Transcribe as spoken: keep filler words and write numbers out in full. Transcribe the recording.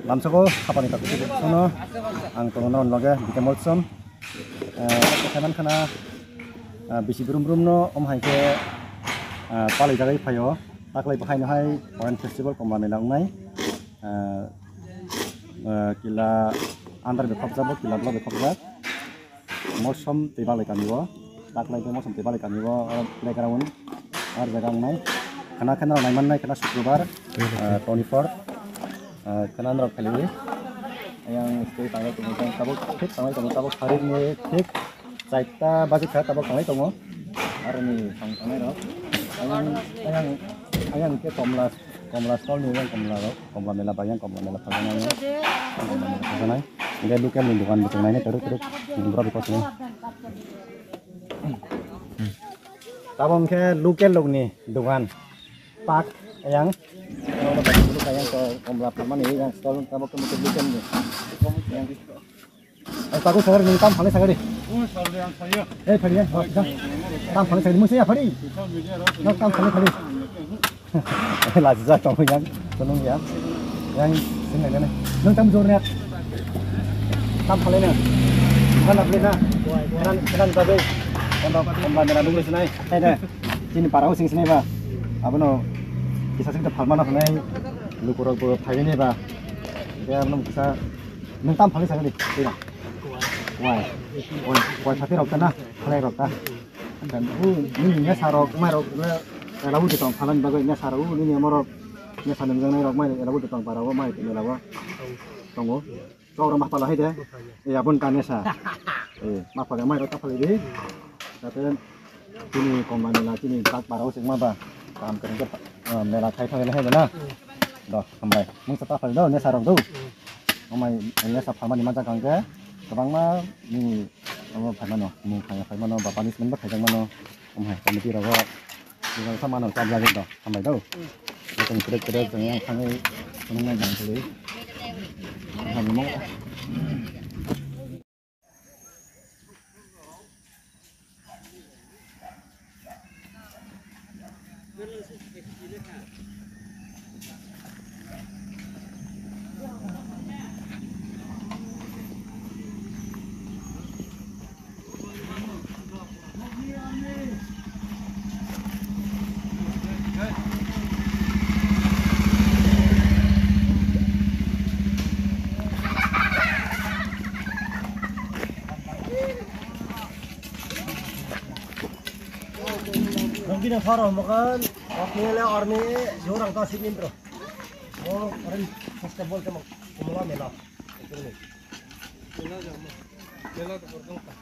Lamsako hapani kakuti sono ang tongo norok loge bike molsom. Kaiman khana bisi brum brum no om hai khe palai jagai phaio. Taklai bo hai no hai Orange Festival Komla Mela wngnai. Kila andar be khopjak bo kila bla be khopjak. Mosom tei balai kami o, taklai khe mosom tei balai kami o, oro playground, ar jaga wngnai. Khana khe norok naimannai khana Sukrobar, twenty four, khana norok phailaio. Ayang stay tanglai tongo, tabuk thik tanglai tongo, tabuk sarik ni thik chaita baji kha tabuk tanglai tongo. Aroni thang tangnai rok. Ayang, ayang, ayang khe Komla, Komla stall ni ayang Komla rok, Komla mela bai ayang Komla mela phajanai. Komla mela phajanai. Hingke local ni dogan bo tongnai, teruk teruk borok bikos ni. Tabok hingke local lok ni dogan. Pak ayang. Ayang to Komla phalmani ayang stall tabok ke local ni. Ay, taku sagari ni tam phale sagari. Eh, phale ya. Tam phale sagari musi ya phale. No tam phale phale. Laji ja tong yang, tonong ya. Yang sini ne. Nang tam jor ne. Tam phale ne. Bukan apa na. Kan kan tabe. Kan kan mera dulu sinai. Hai deh. Sini parau sing sinai ba. Abono kisa sing phalmana phalnai. Lukurok bo phagini ba. Dia abono kisa. Nang tam phale sagari. Wai. Wai, wai, sati rok ta na, khalai rok ta. Dan, u, nini nesa rok, mai rok, le, ela uti tong, phalan bagwi nesa rok, u, nini amorok, nesa nungjaknai rok, mai, ela uti tong, para o, mai, tini ela o. Tongo. Chok rok ma pala hai de. E, abon ka nesa. E, ma pala mai rok ta phalai di. Jate, tini komla mela, tini tak para o sing ma ba. Kam kering ke, eh, mela khai thang hai de na. Do, hambai. Mung sa ta phalai do, nesa rok do. Amai, ya sa phalmani manjak ang khe, kwbangma nini abo phaimano, mung phai phaimano, ba punishment bo khaijak mano, amhai committee rogo, jesa mano chap jagwi do, hambai do. Jotono kwrwk kwrwk chwng yang thangwi phunuknai jang kwrwi. Hambai mo. Nokdina pharo mokan, okni le orni jorang ta sini bro. O oren festival temo kumla mela. Mela jama. Mela to bordong ta.